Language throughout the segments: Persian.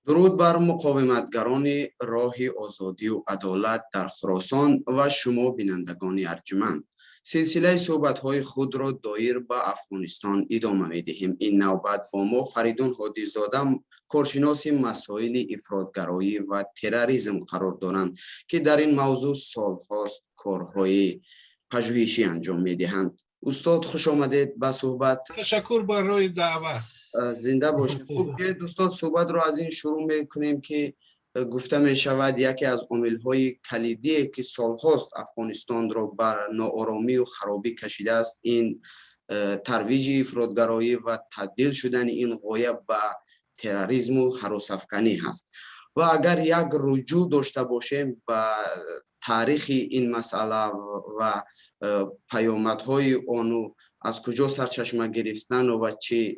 درود بر مقاومتگران راه آزادی و عدالت در خراسان و شما بینندگان ارجمند. سلسله صحبت‌های خود را دایر به افغانستان ادامه می‌دهیم. این نوبت با ما فریدون هادی‌زاده، کارشناس مسائل افراط‌گرایی و تروریسم قرار دارند که در این موضوع سالهاست کارهای پژوهشی انجام می‌دهند. استاد خوش آمدید به صحبت. تشکر برای دعوت. زنده باشید. خب دوستان، صحبت رو از این شروع میکنیم که گفته می شود یکی از عامل‌های کلیدی که سالهاست افغانستان را بر ناآرامی و خرابی کشیده است، این ترویج افراط‌گرایی و تبدیل شدن این غایه به تروریسم و هراس افکنی هست. و اگر یک رجوع داشته باشیم به تاریخ این مسئله و پیامدهای آن و از کجا سرچشمه گرفتن و چه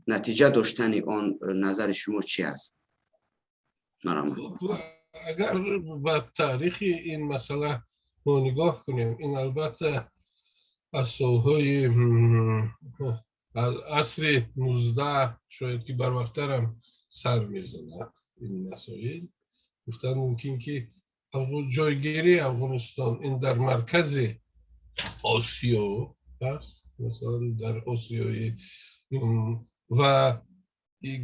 نتیجه داشتن آن، نظر شما چی است؟ اگر به تاریخ این مسئله ما نگاه کنیم، این البته از سالهای از عصر 19 شاید که بر وقت‌تر هم سر میزند این مسائل. گفتن ممکن که جایگیری افغانستان این در مرکز آسیا هست، مثلا در آسیای، و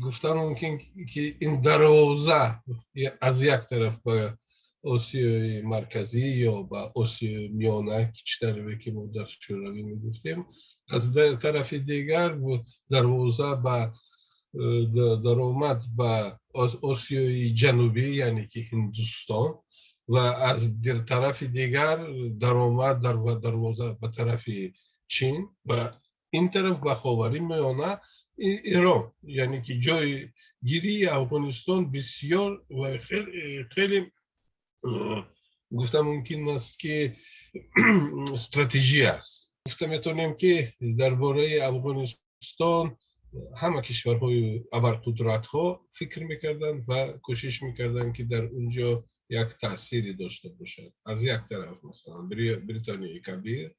گفتن ممکن که این دروازه از یک طرف به آسیای مرکزی یا به آسیای میانه که که ما در شوروی میگفتیم، از طرف دیگر دروازه به درآمد به آسیای جنوبی یعنی که هندوستان، و از در طرف دیگر درآمد در دروازه به طرف چین و این طرف به خاور میانه ایران، یعنی که جای گیری افغانستان بسیار و خیلی خیلی گفتم ممکن است که استراتژی است. گفتم میتونیم که درباره افغانستان همه کشورهای ابرقدرت ها فکر میکردن و کوشش میکردن که در اونجا یک تأثیری داشته باشد. از یک طرف مثلا بریتانیای کبیر،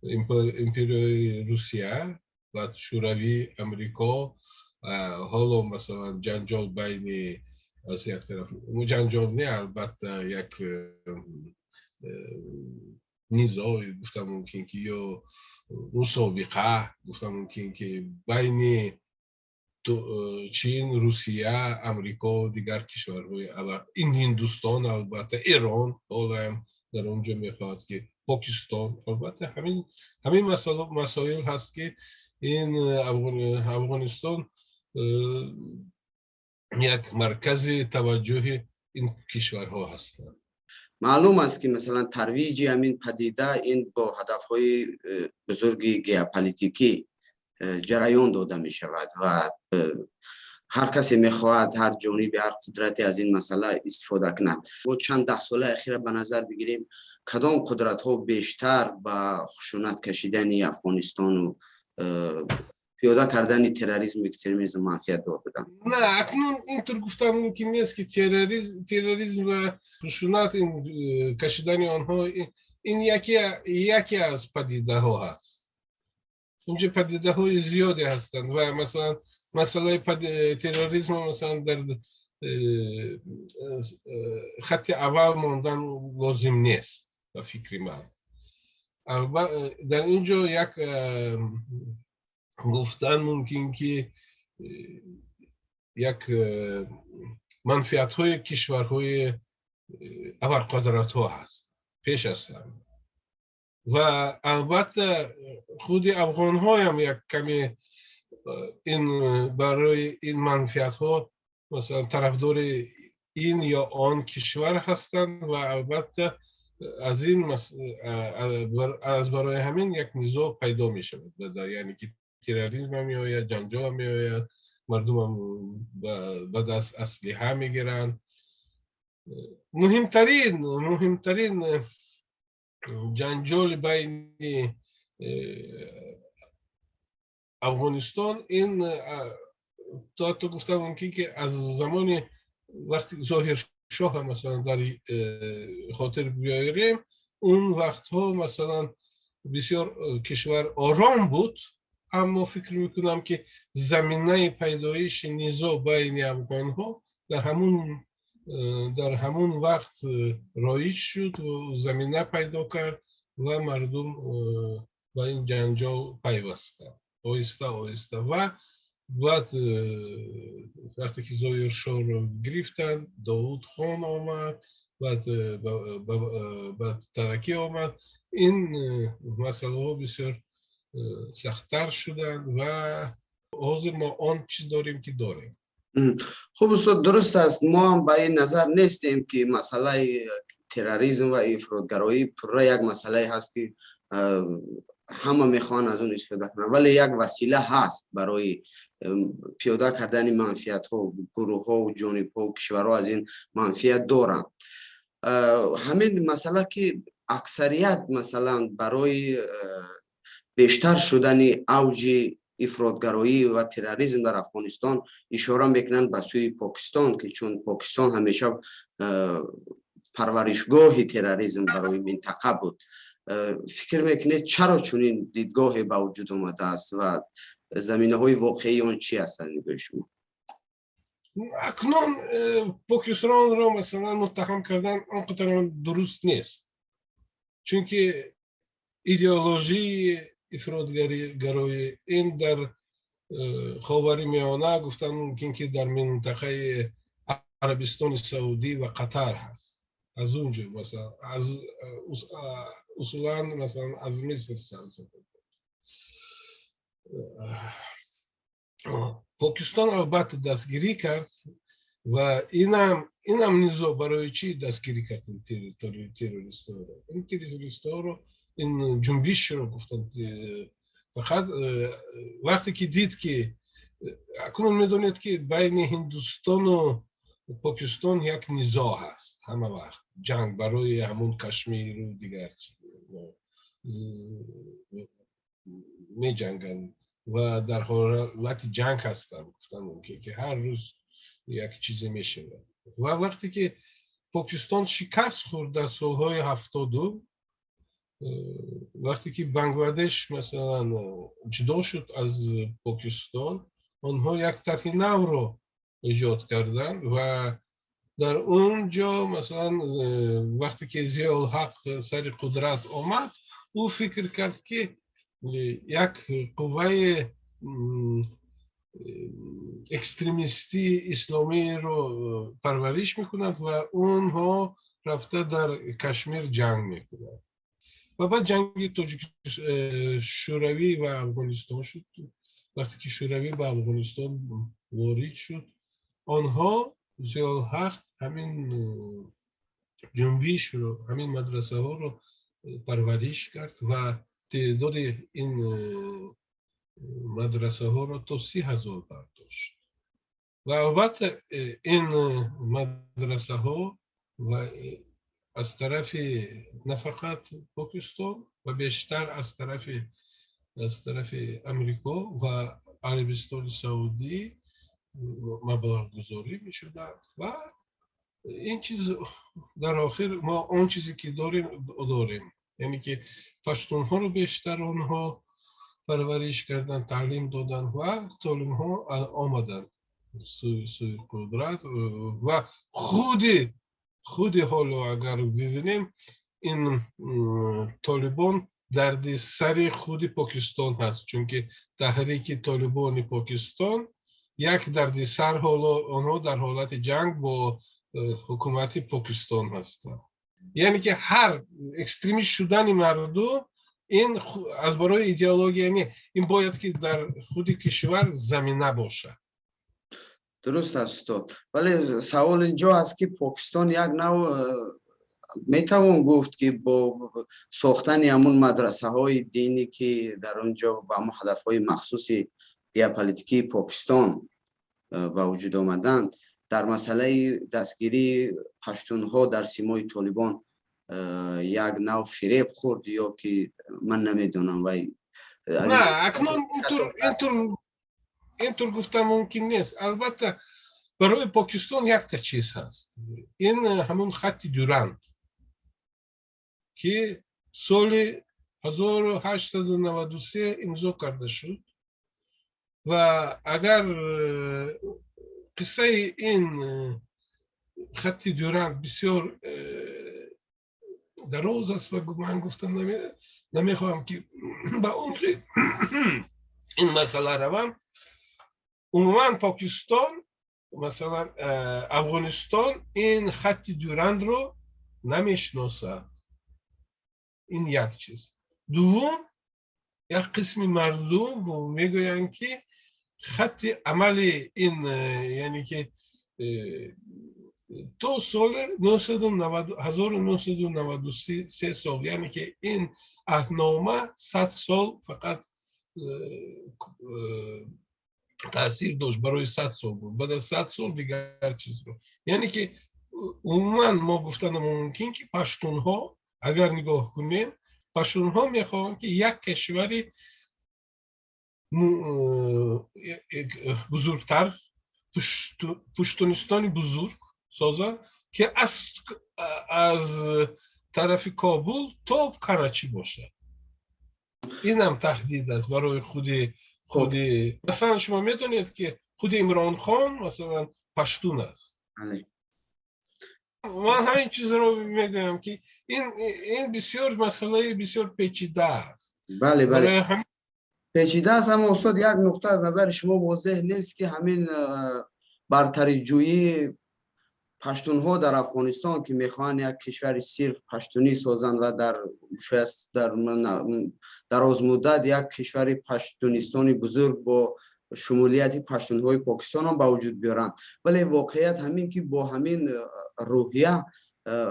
امپریای روسیه، بعد شوروی، امریکا، حالا مثلا جنجال بین از یک طرف جنجال نه البته یک نزاع گفتم ممکن که یا مسابقه گفتم ممکن که بین چین، روسیه، امریکا، دیگر کشورهای این هندوستان، البته ایران حالا هم در اونجا میخواد که پاکستان، البته همین مسائل هست که این افغانستان یک مرکز توجه این کشورها هستند. معلوم است که مثلا ترویج همین پدیده این با هدفهای بزرگ گئوپلیتیکی جریان داده می شود و هر کسی می خواهد هر جانب هر قدرتی از این مسئله استفاده کند. و چند ده ساله اخیر به نظر بگیریم کدام قدرت ها بیشتر به خشونت کشیدن افغانستان و پیاده کردن تروریسم و اکستریمیسم منفعت دار بودند؟ نه، اکنون اینطور گفتم ممکن نیست که تروریسم و خشونت این کشیدن آنها این یکی از پدیده ها هست. اینجا پدیده های زیادی هستند و مثلا مسئله تروریسم مثلا در خط اول ماندن لازم نیست به فکر من. در اینجا یک گفتن ممکن که یک منفعت های کشورهای ابرقدرت ها هست پیش از همه، و البته خود افغان ها هم یک کمی این برای این منفعت ها مثلا طرفدار این یا آن کشور هستند و البته از این از برای همین یک نزاع پیدا می شود، یعنی که تروریسم می آید، جنجال می آید، مردم هم به دست اسلحه می گیرند. مهمترین جنجال بین افغانستان این تا تو گفتم ممکن که از زمان وقتی ظاهر شاه مثلا در خاطر بیاریم، اون وقتها مثلا بسیار کشور آرام بود، اما فکر میکنم که زمینه پیدایش نزاع بین افغانها در همون وقت رایج شد و زمینه پیدا کرد و مردم به این جنجال پیوستند آهسته آهسته. و بعد وقتی که ظاهر شاه رو گرفتن، داوود خان آمد، بعد ترکی آمد، این مسئله ها بسیار سخت‌تر شدن و حاضر ما آن چیز داریم که داریم. خب استاد، درست است، ما هم به این نظر نیستیم که مسئله تروریسم و افراط‌گرایی پوره یک مسئله هست که همه میخوان از اون استفاده کنن، ولی یک وسیله هست برای پیاده کردن منفیت ها، گروه ها و جانب ها و کشورها از این منفیت دارن. همین مسئله که اکثریت مثلا برای بیشتر شدن اوج افراط‌گرایی و تروریسم در افغانستان اشاره میکنن به سوی پاکستان، که چون پاکستان همیشه پرورشگاه تروریسم برای منطقه بود. فکر میکنید چرا چنین دیدگاهی به وجود آمده است و زمینه های واقعی آن چی هستند نگاه شما؟ اکنون پاکستان را مثلا متهم کردن آنقدر درست نیست، چون که ایدئولوژی افراط‌گرایی این در خاورمیانه گفتن ممکن که در منطقه عربستان سعودی و قطر هست، از اونجا مثلا از اصولا مثلا از مصر سر زده. پاکستان البته دستگیری کرد و اینم نیز برای چی دستگیری کرد تروریست رو؟ این تروریست رو، این جنبش رو گفتن فقط وقتی که دید که اکنون میدونید که بین هندوستان و پاکستان یک نزاع هست، همه وقت جنگ برای همون کشمیر و دیگر می جنگن و در حالت جنگ هستن، گفتن ممکن که هر روز یک چیزی میشه. و وقتی که پاکستان شکست خورد در سالهای 72، وقتی که بنگلادش مثلا جدا شد از پاکستان، آنها یک طرح نو رو ایجاد کردن و در اونجا مثلا وقتی که ضیاءالحق سر قدرت آمد، او فکر کرد که یک قوه اکستریمیستی اسلامی رو پرورش میکنند و اونها رفته در کشمیر جنگ میکنند. و بعد جنگ شوروی و افغانستان شد. وقتی که شوروی به افغانستان وارد شد، آنها ضیاءالحق همین جنبش رو، همین مدرسه ها رو پرورش کرد و تعداد این مدرسه ها رو تا 30,000 برداشت. و البته این مدرسه ها و از طرف نه فقط پاکستان و بیشتر از طرف امریکا و عربستان سعودی مبلغ گذاری می شدند و این چیز در آخر ما آن چیزی که داریم، یعنی که پشتون ها رو بیشتر آنها پرورش کردن، تعلیم دادن و تعلیم ها آمدن سوی قدرت. و خود حالا اگر ببینیم این طالبان درد سر خود پاکستان هست، چون که تحریک طالبان پاکستان یک درد سر حالا آنها در حالت جنگ با حکومت پاکستان هستند. یعنی که هر اکستریمیست شدن مردم این از برای ایدئولوژی، یعنی این باید که در خود کشور زمینه باشه. درست است استاد، ولی سوال اینجا است که پاکستان یک نوع میتوان گفت که با ساختن همون مدرسه های دینی که در اونجا با هدف های مخصوص گیوپلیتیکی پاکستان به وجود آمدند، در مسئله دستگیری پشتون ها در سیمای طالبان یک نوع فریب خورد یا که من نمیدونم. و نه اکنون اینطور گفتم ممکن نیست. البته برای پاکستان یک تا چیز هست، این همون خط دورند که سال 1893 امضا کرده شد و اگر قصه این خط دیورند بسیار دراز است و من گفتم نمیخواهم که به عمق این مسئله روم. عموما پاکستان مثلا افغانستان این خط دیورند رو نمیشناسد. این یک چیز. دوم، یک قسم مردم میگویند که خط عمل این، یعنی که تا سال 1993 سال، یعنی که این عهدنامه 100 سال فقط تاثیر داشت، برای 100 سال بود، بعد از 100 سال دیگر چیز رو، یعنی که عموما ما گفتن ممکن که پشتون ها اگر نگاه کنیم، پشتون ها میخوان که یک کشوری بزرگتر، پشتونستان بزرگ سازن که از طرف کابل تا کراچی باشه. این هم تهدید است برای خود مثلا شما میدونید که خود عمران خان مثلا پشتون است. من همین چیز رو میگم که این بسیار مسئله بسیار پیچیده است. بله بله پیچیده است. اما استاد یک نقطه از نظر شما واضح نیست که همین برتری جویی پشتون ها در افغانستان که میخوان یک کشور صرف پشتونی سازند و در شاید در دراز مدت یک کشور پشتونستانی بزرگ با شمولیت پشتون های پاکستان هم به وجود بیارند، ولی واقعیت همین که با همین روحیه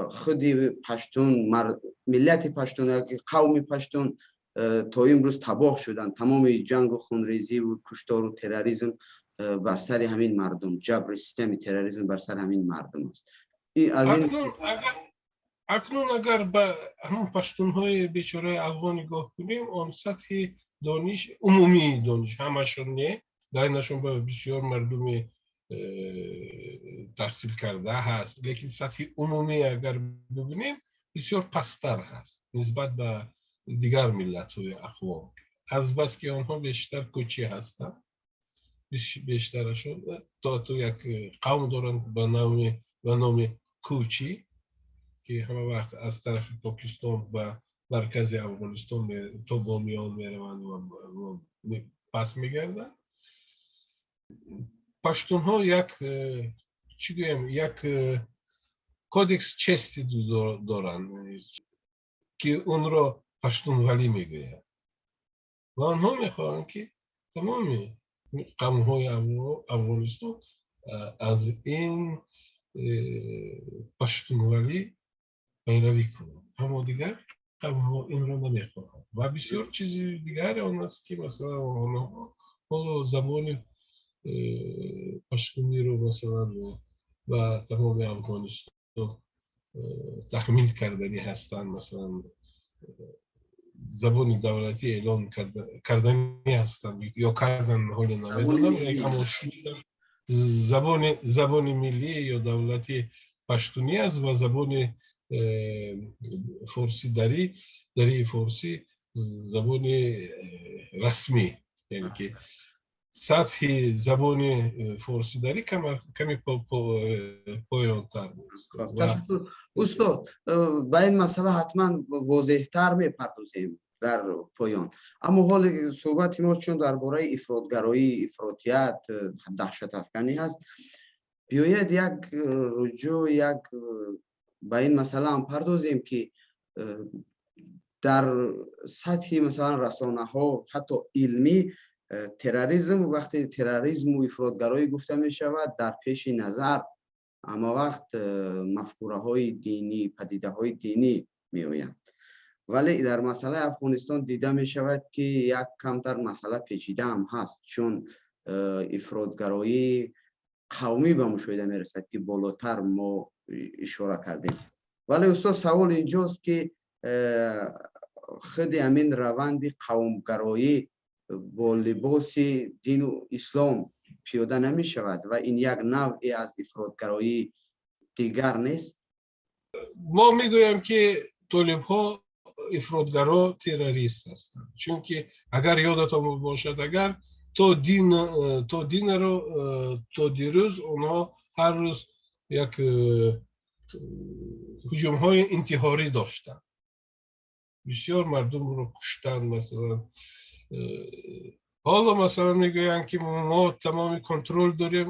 خود پشتون، ملت پشتون، قوم پشتون تا امروز تباه شدند. تمام جنگ و خونریزی و کشتار و تروریسم بر سر همین مردم، جبر سیستم تروریسم بر سر همین مردم است. از این اکنون اگر به همون پشتون‌های بیچاره افغان نگاه کنیم، آن سطح دانش عمومی، دانش همشون نه، در اینشون بسیار مردم تحصیل کرده هست، لیکن سطح عمومی اگر ببینیم بسیار پستر هست نسبت به دیگر ملت‌های اقوام. از بس که آنها بیشتر کوچی هستند، بیشترشون تا تو یک قوم دارن به نام کوچی که همه وقت از طرف پاکستان و مرکز افغانستان تا بامیان میروند و پس میگردن. پشتون ها یک چی گویم، یک кодекс чести دارن که اون را پشتونولی میگویند و آنها میخواهند که تمام قوم‌های افغانستان از این پشتونولی پیروی کنند، اما دیگر قوم‌ها این را نمیخواهند. و بسیار چیز دیگر آن است که مثلا آنها حالا زبان پشتونی رو مثلا و تمام افغانستان تحمیل کردنی هستند، مثلا زبان دولتی اعلام کردنی هستند یا کردن، حالا نمیدونم، اما زبان ملی یا دولتی پشتونی است و زبان فارسی دری فارسی زبان رسمی، یعنی که سطح زبان فارسی دری کمی پایان‌تر است. استاد به این مسئله حتما واضح‌تر می‌پردازیم در پایان، اما حال صحبت ما چون درباره افراط‌گرایی، افراطیت، دهشت افکنی هست، بیاید یک رجوع یک به این مسئله هم پردازیم که در سطح مثلا رسانه ها حتی علمی تروریسم، وقتی تروریسم و افراط‌گرایی گفته می شود در پیش نظر اما وقت مفکوره های دینی، پدیده های دینی می آیند، ولی در مسئله افغانستان دیده می شود که یک کمتر مسئله پیچیده هم هست، چون افراط‌گرایی قومی به مشاهده می رسد که بالاتر ما اشاره کردیم. ولی استاد سوال اینجاست که خود همین روند قومگرایی با لباس دین و اسلام پیاده نمی شود و این یک نوعی از افراط‌گرایی دیگر نیست؟ ما میگویم که طالب ها افراط‌گرا تروریست هستند، چون که اگر یادتان باشد اگر то динро, то дирӯз онҳо ҳар рӯз як ҳуҷумҳои интиҳорӣ доштанд, бисёр мардумро куштанд. Масалан, ҳоло масалан мегӯянд, ки мо тамоми контрол дорем,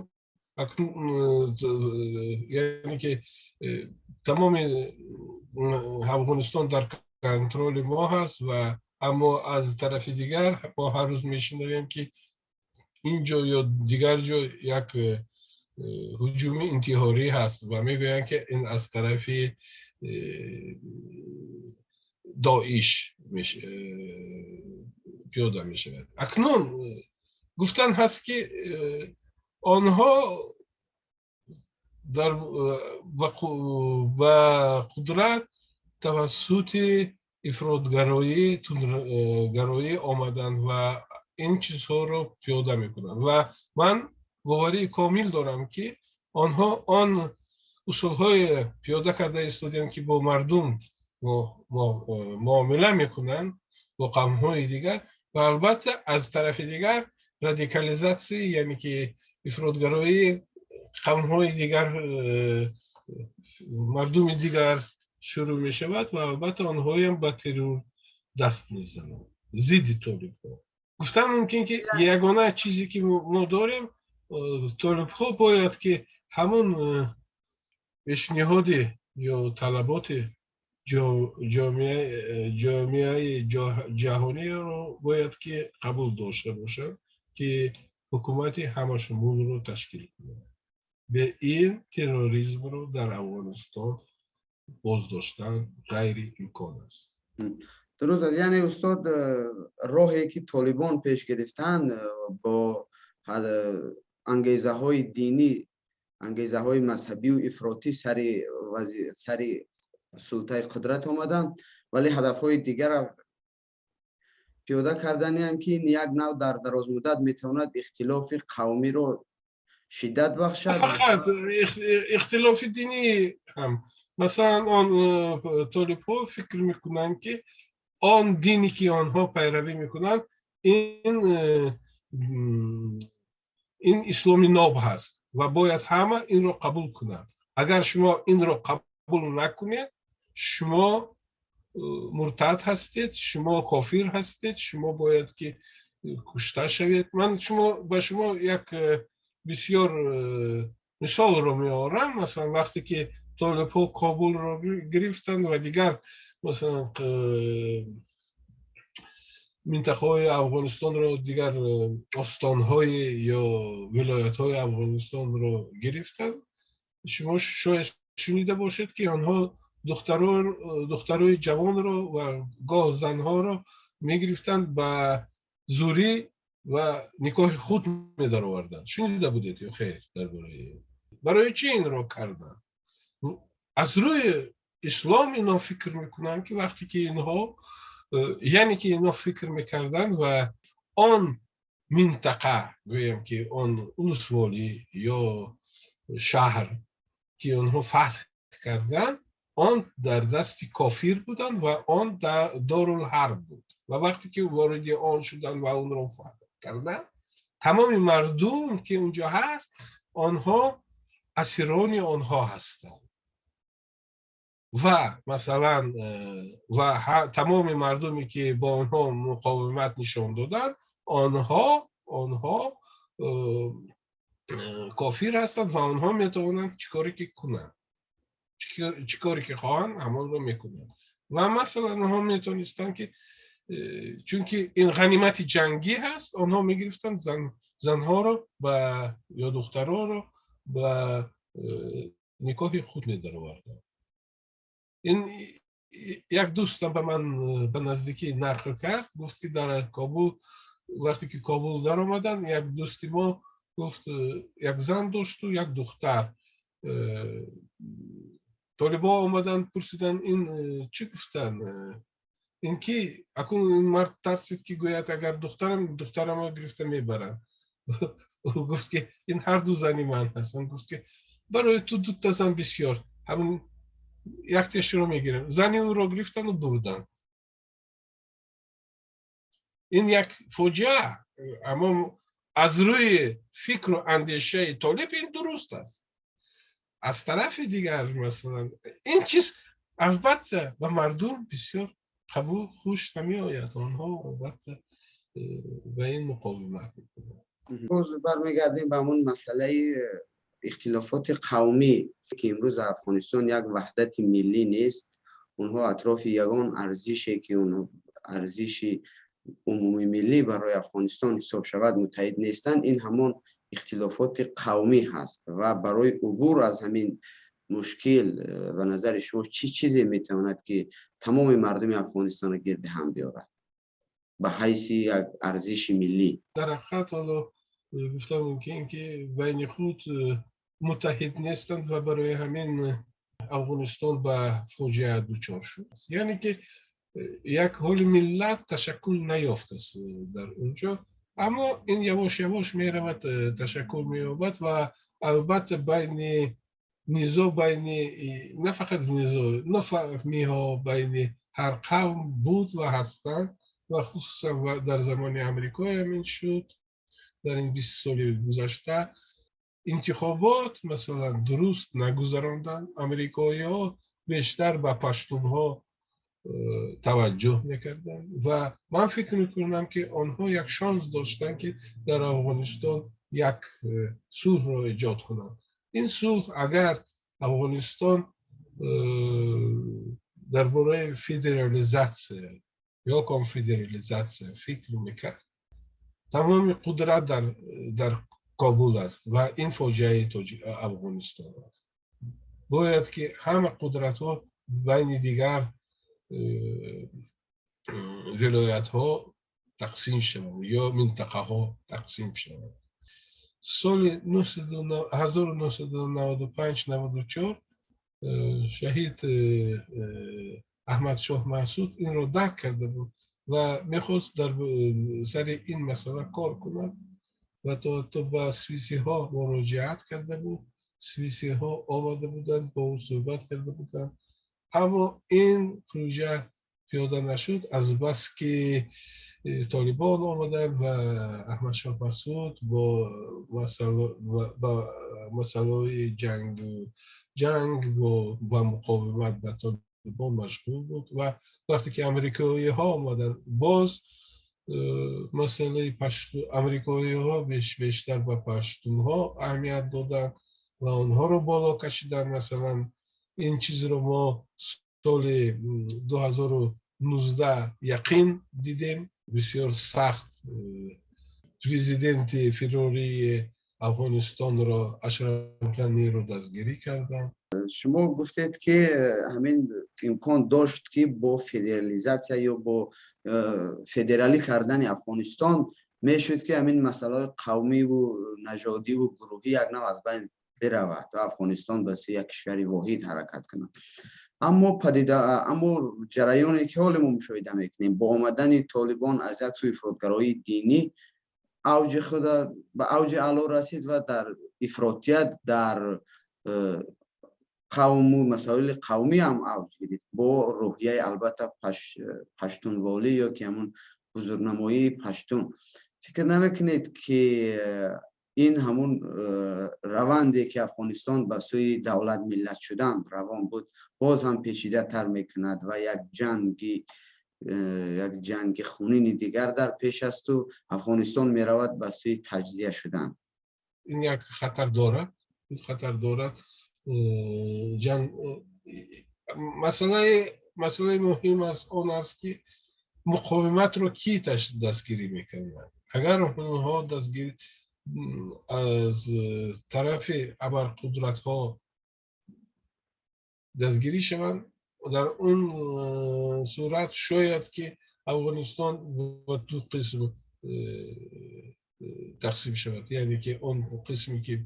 яъне ки тамоми Афғонистон дар контроли мо ҳаст. Ва аммо аз тарафи дигар мо ҳар рӯз мешунавем, ки ин ҷо ё дигар ҷо як ҳуҷуми интиҳорӣ ҳаст ва мегӯянд, ки ин аз тарафи Доиш пиёда мешавад. Акнун гуфтан ҳаст, ки онҳо дар ба қудрат тавассути ифротгароӣ, тундгароӣ омаданд ва ин чизҳоро пиёда мекунанд. Ва ман боварии комил дорам, ки онҳо он усулҳои пиёда карда истодианд, ки бо мардум муомила мекунанд, бо қавмҳои дигар. Ва албатта, аз тарафи дигар радикализатсия, яъне ки ифротгароии қавмҳои дигар, мардуми дигар шурӯъ мешавад ва албатта онҳоям ба террор даст мезананд зидди толибҳо. Гуфтан мумкин, ки ягона чизе, ки мо дорем, толибҳо бояд ки ҳамон пешниҳоди ё талаботи ҷомеаи ҷаҳониро бояд ки қабул дошта бошанд, ки ҳукумати ҳамашумулро ташкил кунад. Бе ин терроризмро дар Афғонистон боздоштан ғайриимкон аст. Дуруст аст. Яъне, устод, роҳе ки Толибон пеш гирифтанд, бо ангезаҳои динӣ, ангезаҳои мазҳабию ифротӣ сари султаи қудрат омаданд, вале ҳадафҳои дигарро пиёда карданианд, ки ин як нав дар дарозмуддат метавонад ихтилофи қавмиро шиддат бахшад. Фақат ихтилофи динӣ ҳам. Масалан, он толибҳо фикр мекунанд, ки он дине, ки онҳо пайравӣ мекунанд, ин исломи ноб ҳаст ва бояд ҳама инро қабул кунанд. Агар шумо инро қабул накунед, шумо муртад ҳастед, шумо кофир ҳастед, шумо бояд ки кушта шавед. Ман ба шумо як бисёр мисолро меорам. Масалан, вақте ки толибҳо Кобулро гирифтанд ва дигар, масалан, минтақаҳои Афғонистонро, дигар остонҳои ё вилоятҳои Афғонистонро гирифтанд, шумо шояд шунида бошед, ки онҳо духтарои ҷавонро ва гоҳ занҳоро мегирифтанд ба зӯрӣ ва никоҳи худ медароварданд. Шунида будед ё хейр дар бораи? Барои чӣ инро карданд? Аз рӯи ислом инҳо фикр мекунанд, ки вақте ки инҳо, яъне ки инҳо фикр мекарданд ва он минтақа, гӯем ки он улусволӣ ё шаҳр, ки онҳо фатҳ карданд, он дар дасти кофир буданд ва он дар дорулҳарб буд. Ва вақте ки вориди он шуданд ва онро фатҳ карданд, тамоми мардум, ки унҷо ҳаст, онҳо асирони онҳо ҳастанд. Ва масалан, ва тамоми мардуме, ки бо онҳо муқовимат нишон доданд, онҳо кофир ҳастанд ва онҳо метавонанд чӣ коре ки кунанд, чӣ коре ки хоҳанд, ҳамонро мекунанд. Ва масалан, онҳо метавонистанд ки, чунки ин ғанимати ҷангӣ ҳаст, онҳо мегирифтанд занҳоро ба ё духтароро ба никоҳи худ медароварданд. Ин як дӯстам ба ман ба наздикӣ нақл кард, гуфт, ки дар Кобул, вақте ки Кобул даромаданд, як дӯсти мо гуфт, як зан дошту як духтар. Толибо омаданд, пурсиданд, ин чӣ гуфтанд, ин ки акун ин мард тарсид, ки гӯяд, агар духтарамро гирифта мебаранд. Гуфт, ки ин ҳарду зани ман ҳастанд. Гуфт, ки барои ту дута зан бисёр, ҳамун яктешро мегирам. Зани ӯро гирифтану бурданд. Ин як фоҷиа, аммо از روی فکر و اندیشه طالب این درست است. از طرف دیگر مثلا این چیز البته به مردم بسیار قبول خوش نمی آید، آنها البته به این مقاومت میکنند. باز برمیگردیم به همون مسئله اختلافات قومی که امروز در افغانستان یک وحدت ملی نیست. اونها اطراف یگان ارزشی که اون ارزش عمومی ملی برای افغانستان حساب شود متحد نیستند. این همون اختلافات قومی هست و برای عبور از همین مشکل به نظر شما چی چیزی میتواند که تمام مردم افغانستان را گرد هم بیاورد به حیث یک ارزش ملی؟ در حقیقت حالا گفتم ممکن که بین خود متحد نیستند و برای همین افغانستان به فاجعه دچار شد. یعنی که یک حال ملت تشکل نیافت است در اونجا، اما این یواش یواش میرود تشکل مییابد و البته بین نزاع، بین نه فقط نزاع، نفهمی ها بین هر قوم بود و هستند و خصوصا در زمان امریکا همین شد. در این 20 سال گذشته انتخابات مثلا درست نگذراندن، امریکایی ها بیشتر به پشتون ها توجه میکردن و من فکر میکنم که آنها یک شانس داشتن که در افغانستان یک صلح را ایجاد کنند. این صلح اگر افغانستان درباره فدرالیزاسیا یا کنفدرالیزاسیا فکر میکرد، تمام قدرت در کابل است و این فاجعه افغانستان است. باید که همه قدرت ها بین دیگر ولایت ها تقسیم شوند یا منطقه ها تقسیم شوند. سال 1995-94 شهید احمد شاه مسعود این را درک کرده بود و میخواست در سر این مسئله کار کند و تا به سوئیسی ها مراجعت کرده بود. سوئیسی ها آمده بودند، با او صحبت کرده بودند، اما این پروژه پیاده نشد از بس که طالبان آمدند و احمد شاه مسعود با مسئله جنگ و مقاومت به طالبان مشغول بود و وقتی که امریکایی ها آمدند باز مسئله امریکایی ها بیشتر به پشتون ها اهمیت دادن و آنها رو بالا کشیدن. مثلا این چیز رو ما سال 2019 یقین دیدیم، بسیار سخت پرزیدنت فراری افغانستان را اشرف غنی رو دستگیری کردن. شما گفتید که همین امکان داشت که با فدرالیزاسیا یا با فدرالی کردن افغانستان میشد که همین مسئله قومی و نژادی و گروهی یک نوع از بین برود و افغانستان به سوی یک کشور واحد حرکت کند. اما اما جریانی که حال ما مشاهده میکنیم با آمدن طالبان از یک سوی افراط‌گرایی دینی اوج خود به اوج اعلی رسید و در افراطیت در قوم و مسائل قومی هم اوج گرفت با روحیه البته پشتونوالی یا که همون بزرگنمایی پشتون. فکر نمیکنید که این همون روندی که افغانستان به سوی دولت ملت شدن روان بود باز هم پیچیده تر میکند و یک جنگ خونین دیگر در پیش است و افغانستان میرود به سوی تجزیه شدن؟ این یک خطر دارد، این خطر دارد. جنگ مسئله مهم است آن است که مقاومت رو کی دستگیری میکنند. اگر اونها دستگیری از طرف ابرقدرت ها دستگیری شوند، در اون صورت شاید که افغانستان به دو قسم تقسیم شود، یعنی که اون قسمی که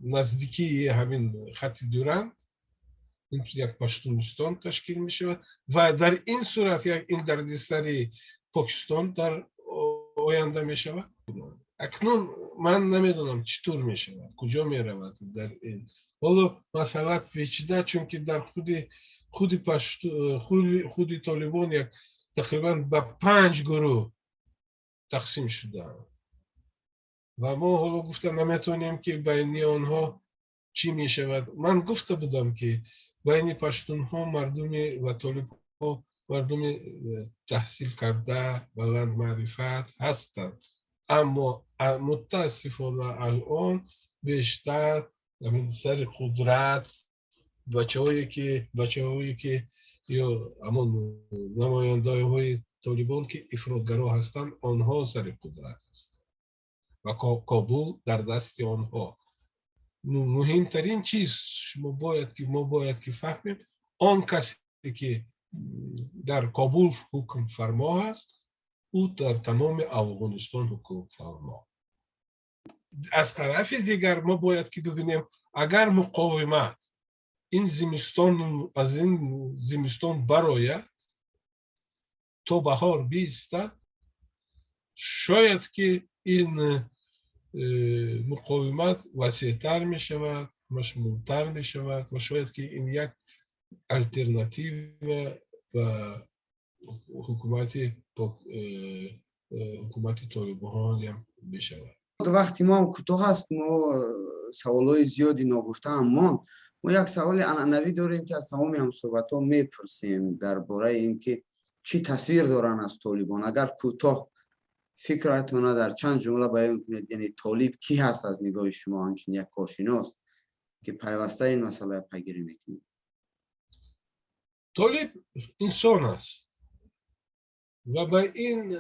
نزدیکی همین خط دورند این یک پشتونستان تشکیل می شود و در این صورت یک این دردسری پاکستان در آینده می شود. اکنون من نمیدونم چطور می شود، کجا می رود در این. حالا مسئله پیچیده، چون که در خود طالبان یک تقریبا به 5 گروه تقسیم شده. و ما حالا گفته نمیتونیم که بین آنها چی میشود. من گفته بودم که بین پشتون ها مردم و طالب ها مردم تحصیل کرده بلند معرفت هستند، اما متاسفانه الان بیشتر سر قدرت بچه‌هایی که یا همان نماینده های طالبان که افراطگرا هستند، آنها سر قدرت هستند و کابل در دست آنها. مهمترین چیز ما باید که فهمیم آن کسی که در کابل حکم فرما است، او در تمام افغانستان حکم فرما. از طرف دیگر ما باید که ببینیم اگر مقاومت این زمستان از این زمستان برآید تا بهار بیستد، شاید که این مقاومت وسیع‌تر می شود، مشمولتر می شود و شاید که این یک آلترناتیو و حکومت طالبان هم بشود. وقتی ما هم کوتاه است، ما سوالای زیادی ناگفته هم ماند. ما یک سوال عنعنوی داریم که از تمام هم صحبت ها میپرسیم درباره اینکه چی تصویر دارن از طالبان. اگر کوتاه فکرتون در چند جمله بیان کنید، یعنی طالب کی هست از نگاه شما، همچنین یک کارشناس که پیوسته این مسئله پیگیری میکنید؟ طالب انسان است و به این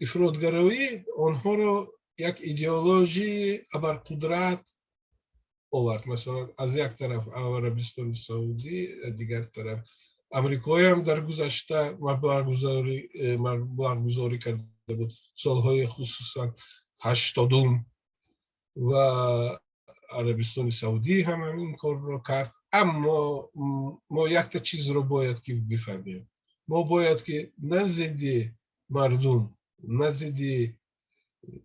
افراطگرایی آنها را یک ایدئولوژی ابرقدرت آورد. مثلا از یک طرف عربستان سعودی، دیگر طرف امریکایی هم در گذشته مبلغ گذاری کرده بود، سالهای خصوصا 80 و عربستان سعودی هم این کار را کرد. اما ما یک تا چیز رو باید که بفهمیم، ما باید که نه ضد مردم، نه ضد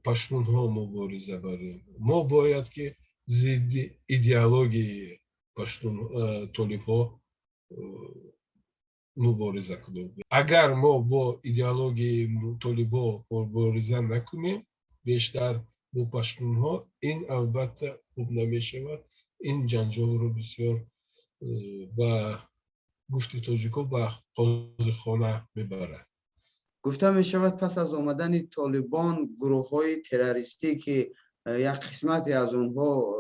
پشتون ها مبارزه بریم، ما باید که ضد ایدئولوژی پشتون طالب ها مبارزه کنیم. اگر ما با ایدئولوژی طالب ها مبارزه نکنیم، بیشتر با پشتون ها، این البته خوب نمی شود. این جنجال رو بسیار با گفت تاجیکو به قاضیخانه میبرد. گفته می شود پس از آمدن طالبان گروه های تروریستی که یک قسمتی از آنها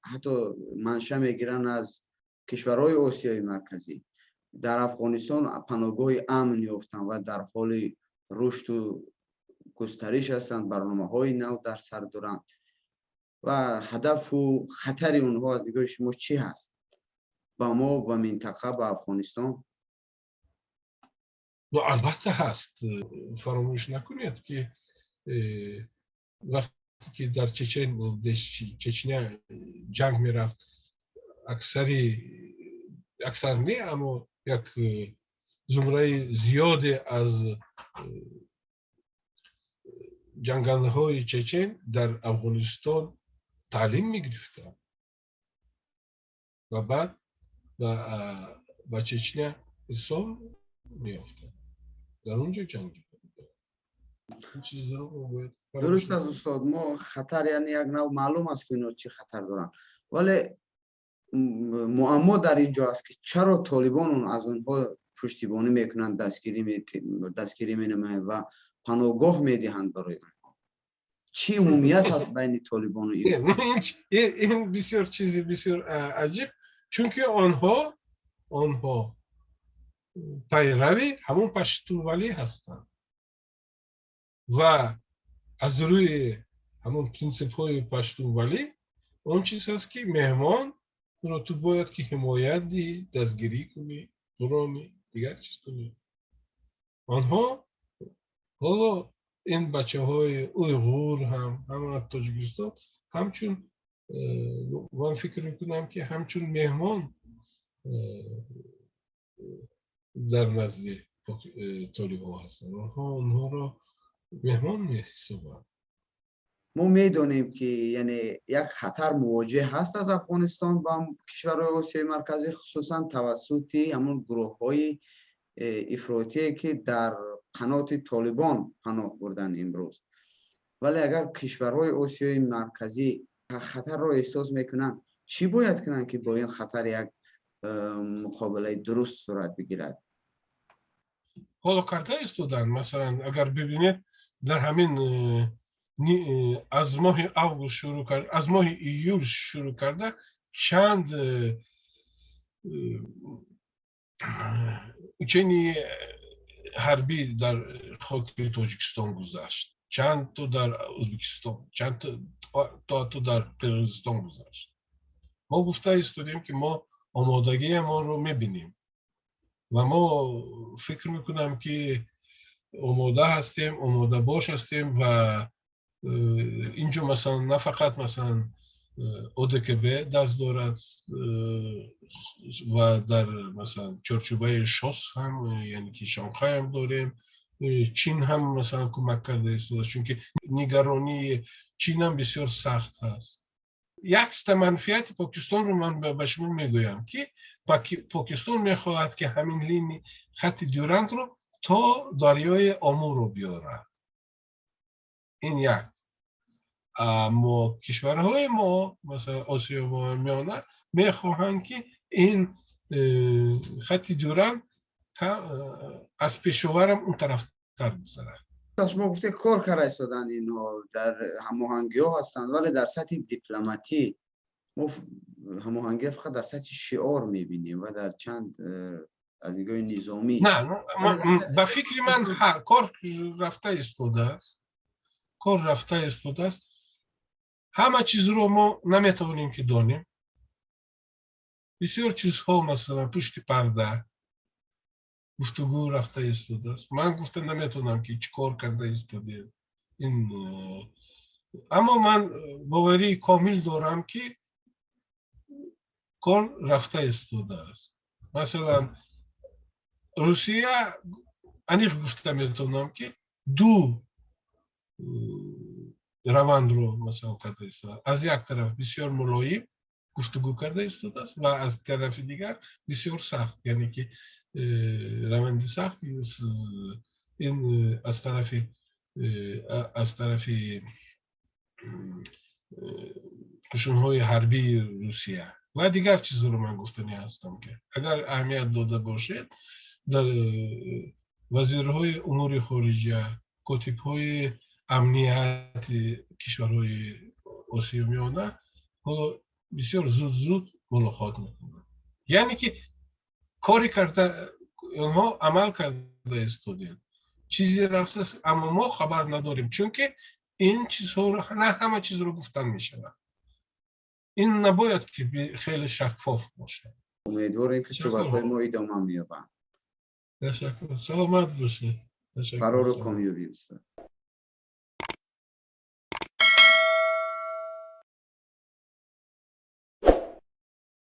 حتی منشأ میگیرن از کشورهای آسیای مرکزی، در افغانستان پناهگاه امن یافتند و در حال رشد و گسترش هستند، برنامه های نو در سر دارند و هدف و خطر اونها از نگاه شما چی هست با ما، با منطقه، با افغانستان؟ البته هست. فراموش نکنید که وقتی که در چچنیا جنگ میرفت، اکثر نه، اما یک زمره زیادی از جنگنده های چچن در افغانستان تعلیم میگرفتند و بعد به چچنیا ارسال میافتند، در اونجا جنگ. درست از استاد، ما خطر یعنی یک نوع معلوم است که اینا چی خطر دارن، ولی معما در اینجا است که چرا طالبان از اونها پشتیبانی میکنند، دستگیری مینمایند و پناهگاه میدهند برای اونها. چی عمومیت هست بین طالبان و ایران؟ این بسیار چیزی بسیار عجیب، چون که آنها پیروی همون پشتونوالی هستند و از روی همون پرینسیپ های پشتونوالی اون چیز هست که مهمان رو تو باید که حمایت دی، دستگیری کنی، قرآنی دیگر چیز کنی. آنها حالا این بچه های اویغور هم از تاجیکستان همچون من فکر میکنم که همچون مهمان در نزد طالبان هستند. آنها را مهمان می‌حسابند. ما میدونیم که یعنی یک خطر مواجه هست از افغانستان با کشورهای آسیای مرکزی، خصوصا توسط همون گروه های افراطی که در قنات طالبان پناه بردن امروز. ولی اگر کشورهای آسیای مرکزی خطر رو احساس میکنن، چی باید کنن که با این خطر یک مقابله درست صورت بگیرد؟ حالا کرده استودن. مثلا اگر ببینید، در همین از ماه آگوست شروع کرد، از ماه ایول شروع کرده، چند учения حربی در خاک تاجیکستان گذشت، چند تا در ازبکستان، چند تا در قرقیزستان گذشت. ما گفته ایستادیم که ما آمادگی ما رو میبینیم و ما فکر میکنم که آماده هستیم، آماده باش هستیم. و اینجا مثلا نه فقط مثلا ОДКБ دست دارد و در مثلا چارچوبه شاس هم، یعنی که شانگهای هم داریم، چین هم مثلا کمک کرده است، چون که نگرانی چین هم بسیار سخت هست. یک منفیت پاکستان رو من به شما میگویم که پاکستان میخواهد که همین لینی خط دیورند رو تا دریای آمو رو بیاره. این یک. اما کشورهای ما، مثلا آسیا میانه، میخواهند که این خط دیورند از پیشاورم اون طرف تر بگذرد. شما گفته کار کرده ایستادن، اینها در هماهنگی ها هستند، ولی در سطح دیپلماتی ما هماهنگی فقط در سطح شعار میبینیم و در چند از نگاه نظامی. نه، به فکر من کار رفته ایستاده است، کار رفته ایستاده است. همه چیز رو ما نمیتوانیم که دانیم. بسیار چیزها مثلا پشت پرده گفتگو رفته ایستاده است. من گفته نمیتونم که چی کار کرده ایستاده این، اما من باوری کامل دارم که کار رفته ایستاده است. مثلا روسیه، انیق گفته میتونم که دو روند رو مثلا کرده ایستاده. از یک طرف بسیار ملایم گفتگو کرده ایستاده است و از طرف دیگر بسیار سخت، یعنی که روند سخت این از طرف قشونهای حربی روسیه و دیگر چیز رو من گفتنی هستم که اگر اهمیت داده باشید، در وزیرهای امور خارجه، کاتبهای امنیت کشورهای آسیا میانه بسیار زود زود ملاقات میکنند. یعنی که کاری کرده، اونها عمل کرده استودین، چیزی رفته است، اما ما خبر نداریم، چون که این چیزها رو نه همه چیز رو گفتن میشود. این نباید که خیلی شفاف باشه. امیدواریم که صحبت های ما ادامه مییابند. تشکر، سلامت باشید. برار و کامیابی استاد.